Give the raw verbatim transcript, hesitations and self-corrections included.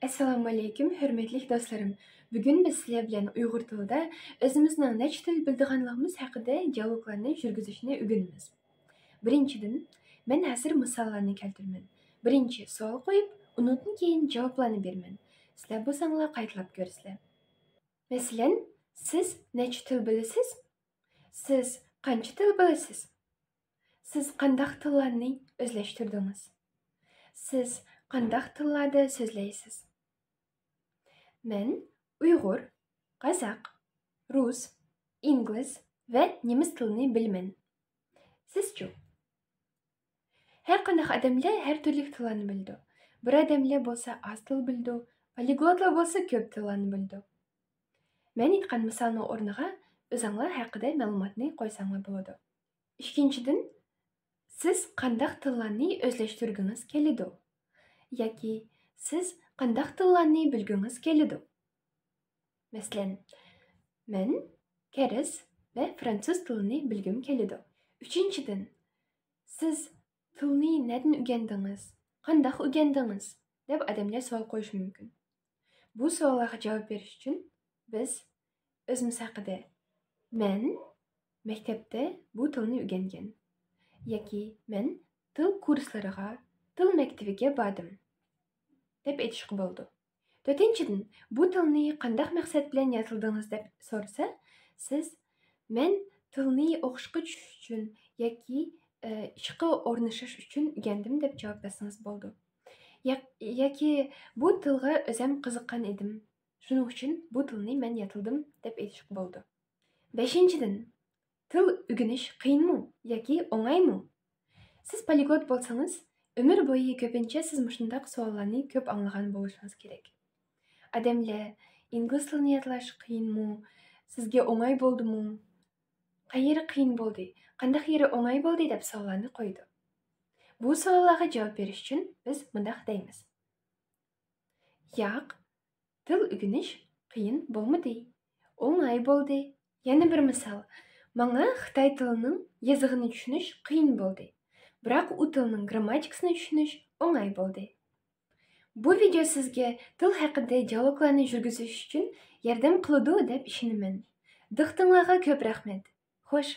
ئەسسالامۇئەلەيكۇم، ھۆرمەتلىك دوستلىرىم. بۈگۈن بىز سىلەر بىلەن ئۇيغۇر تىلىدا ئۆزىمىزنىڭ نەچچە تىل بىلىدىغانلىقىمىز ھەققىدە دىئالوگلارنى يۈرگۈزۈشنى ئۆگىنىمىز. بىرىنچىدىن، مەن ھازىر مىساللارنى كەلتۈرىمەن. بىرىنچى سوئال قويۇپ، ئۇنىڭدىن كېيىن جاۋابلارنى بېرىمەن. سىلەر بولساڭلار قايتىلاپ كۆرىسىلەر. مەسىلەن، سىز نەچچە تىل بىلىسىز؟ سىز قانچە تىل بىلىسىز؟ سىز قانداق تىللارنى ئۆزلەشتۈردىڭىز؟ سىز قانداق تىللاردا سۆزلەيسىز؟ مەن ئۇيغۇر، قازاق، رۇس، ئىنگلىز ۋە نېمىس تىلىنى بىلىمەن. سىزچۇ؟ ھەر قانداق ئادەملەر ھەر تۈرلۈك تىللارنى بىلىدۇ. بىر ئادەملەر بولسا ئاز تىل بىلىدۇ، پولىگلوتلار بولسا كۆپ تىللارنى بىلىدۇ. مەن ئېيتقان مىسالنىڭ ئورنىغا ئۆزۈڭلار ھەققىدە مەلۇماتنى قويساڭلار بولىدۇ. ئىككىنچىدىن، سىز قانداق تىللارنى ئۆزلەشتۈرگىڭىز كېلىدۇ؟ ياكى سىز قانداق تىللارنى بىلگۈڭىز كېلىدۇ؟ مەسىلەن، مەن كەرەس ۋە فرانسۇز تىلىنى بىلگۈم كېلىدۇ. ئۈچىنچىدىن، سىز تىلنى نەدىن ئۆگەندىڭىز؟ قانداق ئۆگەندىڭىز؟ دەپ ئادەملەر سوئال قويۇشى مۇمكىن. بۇ سوئاللارغا جاۋاب بېرىش ئۈچۈن بىز ئۆزىمىز ھەققىدە، مەن مەكتەپتە بۇ تىلنى ئۆگەنگەن ياكى مەن تىل كۇرسلىرىغا، تىل مەكتىۋىگە باردىم دەپ ئېيتىشقا بولىدۇ. تۆتىنچىدىن، بۇ تىلنى قانداق مەقسەت بىلەن ياتلىدىڭىز دەپ سورىسا، سىز مەن تىلنى ئوقۇشقا چۈشۈش ئۈچۈن ياكى ئە، ئىشقا ئورۇنلىشىش ئۈچۈن ئۆگەندىم دەپ جاۋاب بەرسىڭىز بولىدۇ. ياكى بۇ تىلغا ئۆزەم قىزىققان ئىدىم، شۇنىڭ ئۈچۈن بۇ تىلنى مەن ياتلىدىم دەپ ئېيتىشقا بولىدۇ. بەشىنچىدىن، تىل ئۆگىنىش قىيىنمۇ ياكى ئوڭايمۇ؟ سىز پولىگلوت بولسىڭىز، ئۆمۈر بويى كۆپىنچە سىز مۇشۇنداق سوئاللارنى كۆپ ئاڭلىغان بولۇشىڭىز كېرەك. ئادەملەر ئىنگلىز تىلىنى ياتلاش قىيىنمۇ؟ سىزگە ئوڭاي بولدىمۇ؟ قەيەر قىيىن بولدى؟ قانداق يېرى ئوڭاي بولدى؟ دەپ سوئاللارنى قويىدۇ. بۇ سوئاللارغا جاۋاب بېرىش ئۈچۈن بىز مۇنداق دەيمىز. ياق، تىل ئۆگىنىش قىيىن بولمىدى. ئوڭاي بولدى. يەنە بىر مىسال. ماڭا خىتاي تىلىنىڭ يېزىقىنى چۈشىنىش قىيىن بولدى. بىراق ئۇ تىلنىڭ گرامماتىكىسىنى چۈشىنىش ئوڭاي بولدى. بۇ ۋىدېئو سىزگە تىل ھەققىدە دىئالوگلارنى يۈرگۈزۈش ئۈچۈن ياردەم قىلىدۇ دەپ ئىشىنىمەن. دىققىتىڭلارغا كۆپ رەھمەت. خوش.